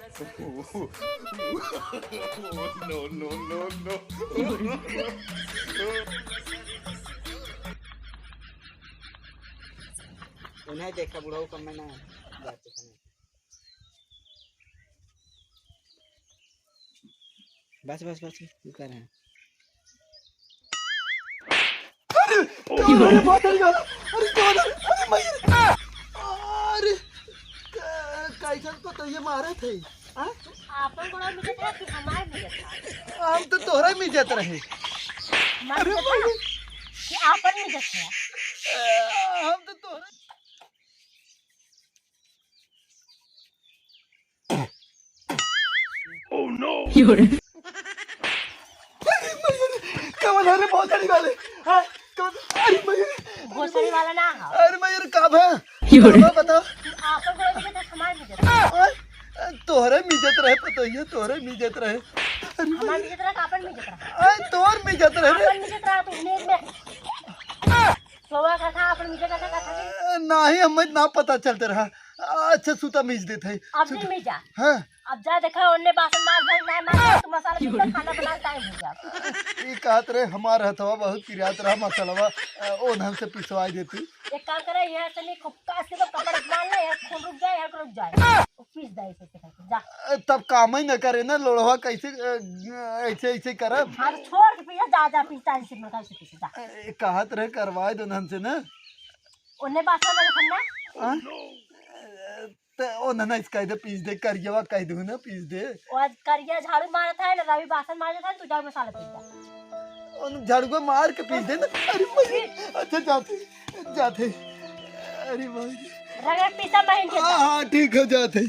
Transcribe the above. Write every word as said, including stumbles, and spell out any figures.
No, no, no, no। उन्हें देखा बुढ़ऊ कम में ना जाते समय। बस, बस, बस, रुका रहे। अरे, अरे, बहुत डर गया। अरे, कौन है? अरे, मैं, अरे, क-, कैसन को तो ये मारे थे, हाँ? आपन गोड़ा में जता कि हमार में जता? हम तो तोहरा में जत रहे। हमार अरे, में जता? मैं कि आपन में जता? हम तो तोहरा कवन है रे भोसड़ी वाले? हाँ, कवन? अरे मयूर, भोसड़ी वाला ना हो। अरे मयूर, का भा? का भा बताओ? आपन गोड़ा में जता, हमार में जता। हाँ, तोहरे मिजत रहे पतोहिया, तोहरे मिजत रहे। अरे हमार मयूर। मिजत रहा, आपन मिजत रहा। अरे तोर मिजत रहे रे। आपन मिजत रहा, तू नींद में सोवा का था, आपन मिजत रहा, का था? अ, नाही, हमें ना पता चलते रहा। अच्छा, सूता मीज देत है। अब सूता। नहीं मीजा। हाँ। अब जा देखा, ओन्ने बासन माज भाई ना माज, तू मसाला पीस के खाना बना, टाइम हो गया। ई कहत रहे, हमार हथवा बहुत पिरात रहा, मसलवा, अ, ओन्हन से पिसवाई देती। एक काम करे, यहाँ से नहीं, खूब कास के तो कपड़ा बांध ले, यहाँ खून रुक जाए, यहाँ रुक जाए। वो पीस दे इसे, इसे करके, जा। अ, तब काम ही न करे ना, लोढ़वा कैसे, अ, ऐसे, ऐसे करब? हाँ, तो छोड़ के पीस, जा, जा, पीस, टाइम से, मैं कैसे पीस, जा। अ, कहत रहे, करवाए दो ओन्हन से ना। ओन्ने बासन माज हम ना। हाँ? त ओन्हन से कह दे, पीस दे, करियवा कह दू ना, पीस दे। वो आज करिया झाड़ू मारत है ना, रवि बासन मारत है, तू जाओ मसाला पीस जा। ओन झाड़ुआ मार के पीस दे ना। अरे भाई, अच्छा जाते, जाते। अरे भाई। रगड़ पीसा महीन के हाँ, हाँ, ठीक है, जाते।